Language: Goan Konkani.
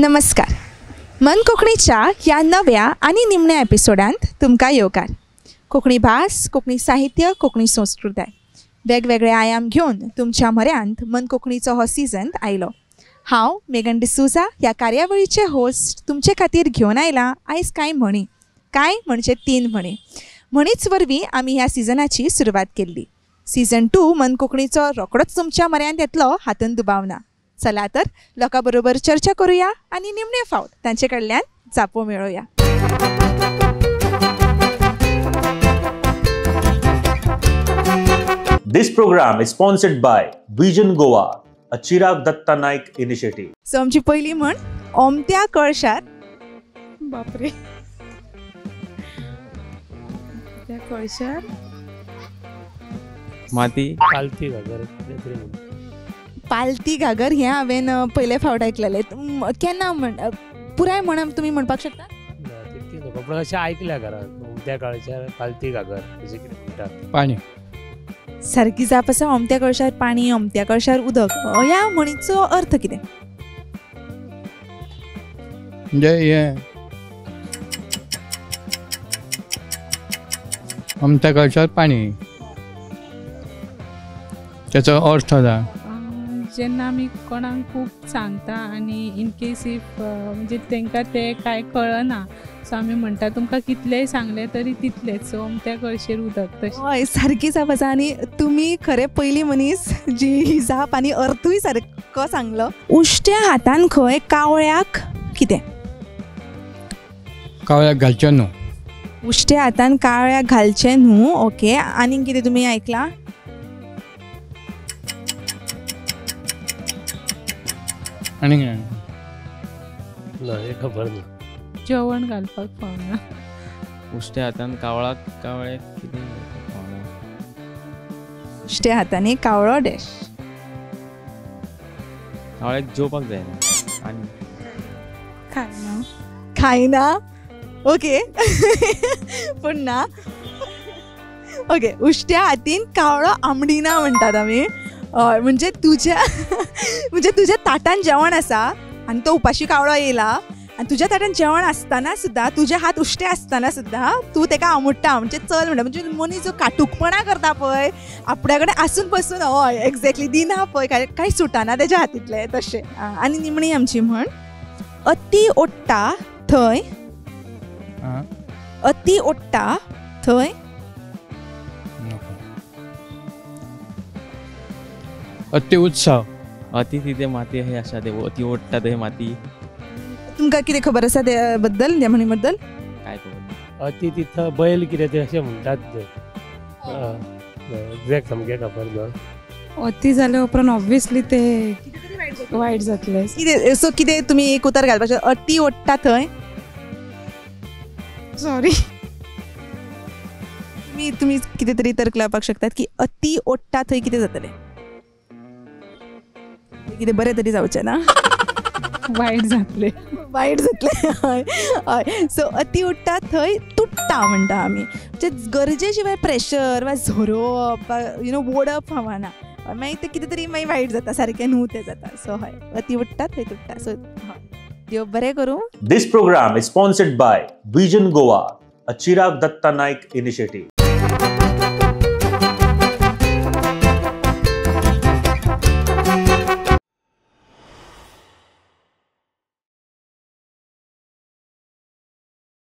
नमस्कार, मन कोंकणीच्या ह्या नव्या आनी निमण्या एपिसोडांत तुमकां येवकार. कोंकणी भास, कोंकणी साहित्य, कोंकणी संस्कृताय वेगवेगळे आयाम घेवन तुमच्या म्हऱ्यांत मन कोंकणीचो हो सिजन आयलो. हांव मेगन डिसूजा ह्या कार्यावळीचे होस्ट तुमचे खातीर घेवन आयला आयज कांय म्हणी, कांय म्हणजे 3 म्हणी. म्हणीच वरवीं आमी ह्या सिजनाची सुरवात केल्ली. सिजन 2 मन कोंकणीचो रोखडोच तुमच्या म्हऱ्यांत येतलो हातूंत दुबाव ना. चला तर लोकां बरोबर चर्चा करूया आनी निमणे फावट तांचे कडल्यान जापो मेळोवया. This program is sponsored by Vision Goa, a Chirag Datta Naik initiative. So आमची पहिली म्हण, ओमत्या कळशार. बापरे, त्या कळशार माती पालती घागर. पालती घागर हें हांवें पयले फावट आयकलेलें. केन्ना म्हण पुराय म्हण तुमी म्हणपाक शकता? तितकी नको, पूण अशें आयकल्या घरांत, ओमत्या कळशार पालती घागर अशें कितें म्हणटात. पाणी सारकी जाप आसा. ओमत्या कळशार पाणी, ओमत्या कळशार उदक. ह्या म्हणीचो अर्थ कितें? म्हणजे हें ओमत्या कळशार पाणी, त्याचो अर्थ जाय. जेन्ना आमी कोणाक खूब सांगता आनी इन केस if म्हणजे तांकां तें कांय कळना, सो आमी म्हणटा तुमकां कितलेंय सांगलें तरी तितलेंच. सो त्या कळशेर उदक तशें. हय, सारकी जाप आसा. आनी तुमी खरें पयली मनीस जी ही जाप आनी अर्थूय सारको सांगलो. उश्ट्या हातान खंय कावळ्याक कितें? कावळ्याक घालचें न्हू. उश्ट्या हातान कावळ्याक घालचें न्हू. ओके, आनीक कितें तुमी आयकलां? आनी ना, हें खबर ना. जेवण घालपाक फावना. उश्ट्या हातान कावळ्याक कितें फावना? उश्ट्या हातांनी कावळो डॅश. कावळ्याक जेवपाक जायना आनी खायना. खायना, ओके. पूण ना, ओके. उश्ट्या हातीन कावळो आमडिना म्हणटात आमी. हय, म्हणजे तुज्या ताटान जेवण आसा आनी तो उपाशी कावळो येयला आनी तुज्या ताटान जेवण आसतना सुद्दां, तुजे हात उश्टे आसतना सुद्दां तूं तेका आमुडटा, म्हणजे चल म्हणटा. म्हणजे मनीस जो काटूकपणा करता पळय आपल्या कडेन आसून पसून, हय एक्झॅक्टली, दिना पळय, कांय सुटना तेज्या हातींतलें तशें. आनी निमणी आमची म्हण, अती ओडटा थंय, अती ओडटा थंय अति उत्साह. अति तिथे माती हे आसा ते, अति ओडटा थंय माती. तुमकां कितें खबर आसा त्या बद्दल, त्या म्हणी बद्दल? काय खबर? अति तिथं बैल कितें तें अशें म्हणटात ते. एक्झॅक्ट सामकें खबर ना. अति जाल्या उपरांत ऑब्वियसली ते वायट जातलें. कितें सो कितें तुमी एक उतर घालपाचें, अति ओडटा थंय? सॉरी, तुमी कितें तरी तर्क लावपाक शकतात की अति ओडटा थंय कितें जातलें? कितें बरें तरी जावचें ना, वायट जातलें. वायट जातलें. हय हय. सो अति ओडटा थंय तुट्टा म्हणटा आमी. म्हणजे गरजे शिवाय प्रेशर वा झरोवप वा you know ओडप फावना, मागीर तें कितें तरी मागीर वायट जाता, सारकें न्हू तें जाता. सो हय, अति ओडटा थंय तुट्टा. सो हय, देव बरें करूं. This program is sponsored by Vision Goa, a Chirag Datta Naik initiative.